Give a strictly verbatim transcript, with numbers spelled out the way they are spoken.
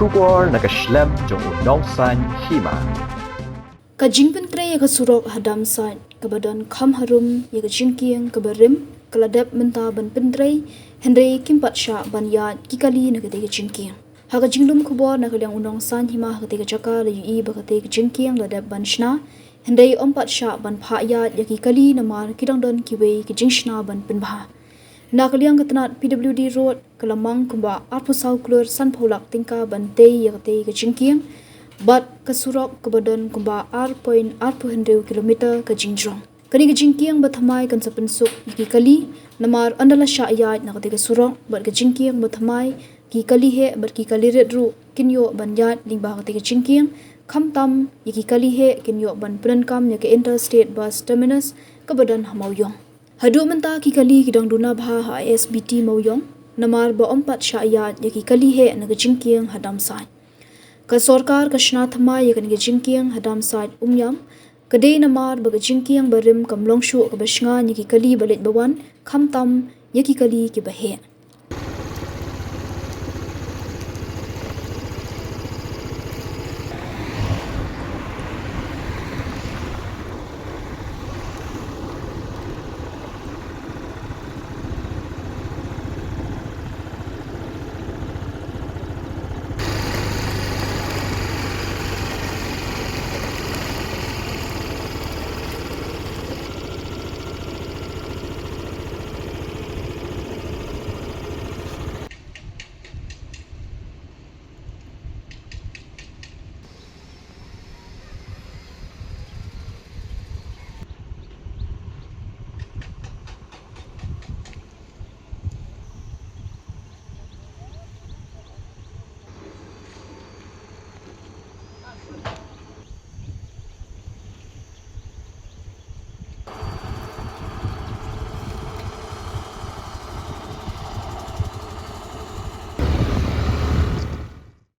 Khubor na ka shlem jong u nongsan hima. Ka jingpyntrei ïa ka surok ha Damsait kaba don kham harum ïa ka jingkieng kaba rim ka la dep mynta ban pyntrei, hynrei kim pat shah ban ïaid ki kali na katei ka jingkieng. Ha ka jinglum khubor na ka liang u nongsan hima ha katei ka jaka la ïohi ba katei ka jingkieng la dep ban shna, hynrei ym pat shah ban phah ïaid ïa ki kali namar ki dang don kiwei ki jingshna ban pynbha. Na ka liang ka tnat P W D Road ka la mang kumba arphew saw klur sanphew lak tyngka ban tei ïa katei ka jingkieng, bad ka surok kaba don kumba ar point arphew hynriew kilometer ka jingjrong. Kane ka jingkieng ba thymmai kan sa pynsuk ïa ki kali, namar ynda la shah ïaid na katei ka surok bad ka jingkieng ba thymmai, ki kali heh bad ki kali rit ruh kin ïoh ban ïaid lyngba katei ka jingkieng, khamtam ïa ki kali heh kin ïoh ban pyndonkam ïa ka Interstate Bus Terminus kaba don ha Mawïong. Haduh mynta ki kali ki dang duna bha ha I S B T Mawïong, namar ba ym pat shah ïaid ïa ki kali heh na ka jingkieng ha Damsait. Ka sorkar ka shna thymmai ïa kane ka jingkieng ha Damsait Umïam, ka dei namar ba ka jingkieng ba rim kam long shuh kaba shngaiñ ïa ki kali ba leit ba wan, khamtam ïa ki kali kiba heh.